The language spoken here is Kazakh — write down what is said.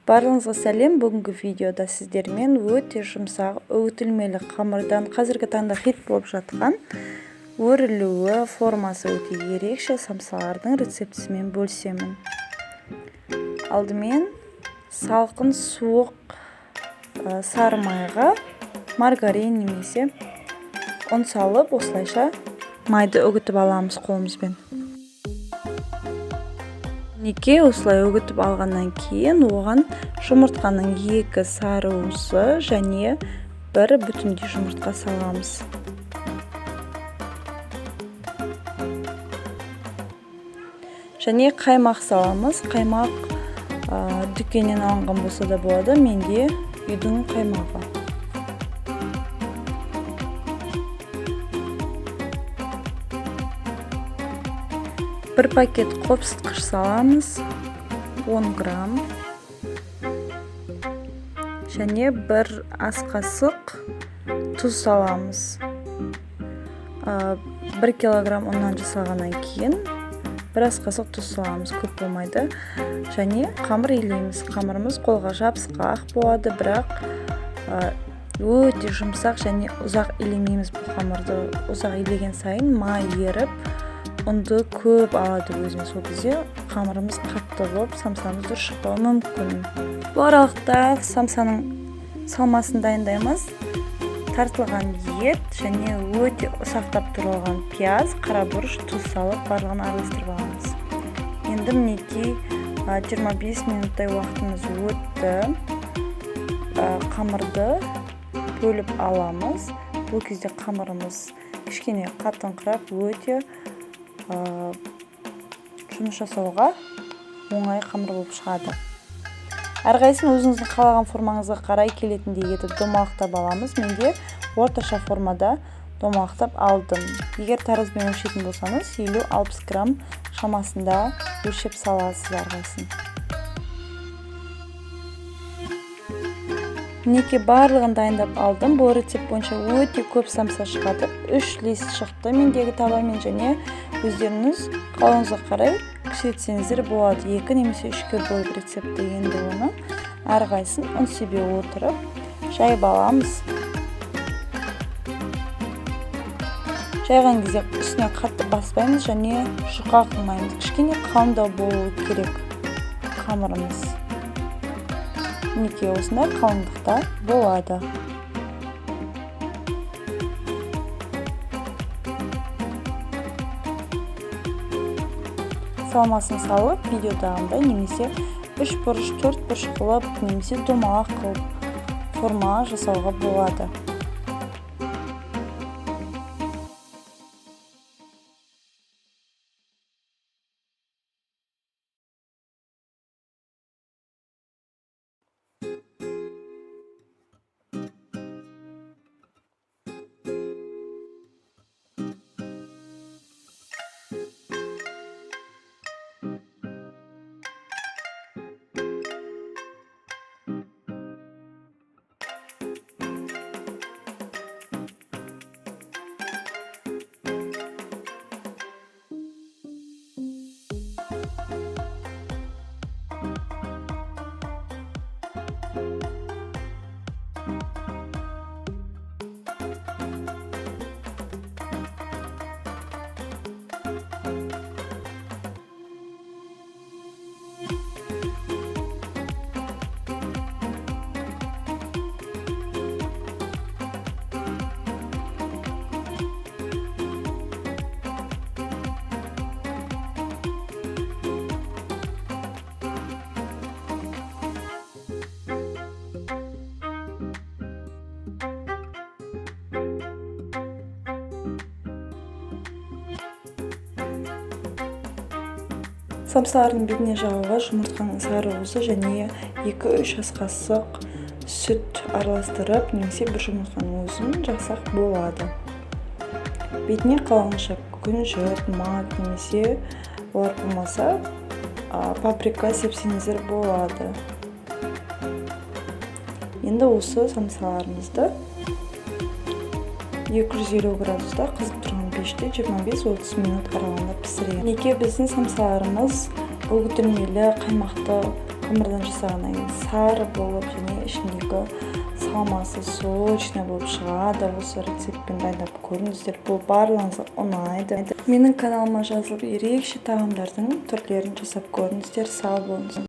Барлығыңызға сәлем. Бүгінгі видеода сіздермен өте жұмсақ үгітілмелі қамырдан қазіргі таңда хит болып жатқан өрілуі, формасы өте ерекше самсалардың рецептісімен бөлісемін. Алдымен салқын суық сары майға маргарин немесе ұн салып, осылайша майды үгітіп аламыз қолымызбен. Неке осылай үгітіп алғаннан кейін оған жұмыртқаның 2 сары уысы және 1 бүтіндей жұмыртқа саламыз. Және қаймақ саламыз. Қаймақ дүкеннен алынған болса да болады, менде үйдің қаймағы. Бір пакет қопсытқыш саламыз, 10 грамм. Және бір ас қасық тұз саламыз. 1 килограмм ұннан жасалғаннан кейін бір ас қасық тұз саламыз, көп болмайды. Және қамыр илейміз. Қамырымыз қолға жабысқақ болады, бірақ өте жұмсақ және ұзақ илемейміз бұл қамырды. Ұзақ илеген сайын май еріп, ұнды көп алады өзіне. Сол кезде қамырымыз қатты болып, самсамыз дұрыс шықпауы мүмкін. Бұл аралықта самсаның салмасын дайындаймыз. Тартылған ет және өте ұсақтап туралған пияз, қара бұрыш, тұз салып барлығын араластырып аламыз. Енді мінекей 25 минуттай уақытымыз өтті. Қамырды бөліп аламыз. Бұл кезде қамырымыз кішкене қатыңқырап, өте жұмыс жасауға оңай қамыр болып шығады. Әрқайсысын өзіңіздің қалаған формаңызға қарай келетіндей етіп домалақтап аламыз. Менде орташа формада домалақтап алдым. Егер таразбен өлшейтін болсаңыз, 50-60 грамм шамасында өлшеп саласыз әрқайсысын. Мінекей барлығын дайындап алдым. Бұл рецепт бойынша өте көп самса шығады. 3 лист шықты мендегі табамен, және өздеріңіз қалауыңызға қарай кішірейтсеңіздер болады. 2 немесе 3-ке бөліп рецептті. Енді оны әрқайсысын ұн себе отырып жайып аламыз. Жайған кезде үстіне қатты баспаймыз және жұқа қылмаймыз. Кішкене қалыңдау болуы керек қамырымыз. Мінекей осындай қалыңдықта болады. Салмасын салып, видеодағындай немесе 3 бұрыш, 4 бұрыш қылып, немесе домалақ қылып форма жасауға болады. Самсалардың бетіне жағуға жұмыртқаның сары уызы және 2-3 ас қасық сүт араластырып, немесе бір жұмыртқаның өзін жақсақ болады. Бетіне қалауынша күнжіт, мак немесе олар болмаса, паприка сепсеңіздер болады. Енді осы самсаларымызды 250 градуста қызып тұрған пеште 25-30 минут аралығында пісіреміз. Мінекей біздің самсаларымыз үгітілмелі қаймақты Қамырдан жасағаннан кейін сары болып және ішіндегі салмасы сочный болып шығады. Осы рецептпен дайындап көріңіздер, бұл барлығыңызға ұнайды. Менің каналыма жазылып, ерекше тағамдардың түрлерін жасап көріңіздер. Сау болыңыз!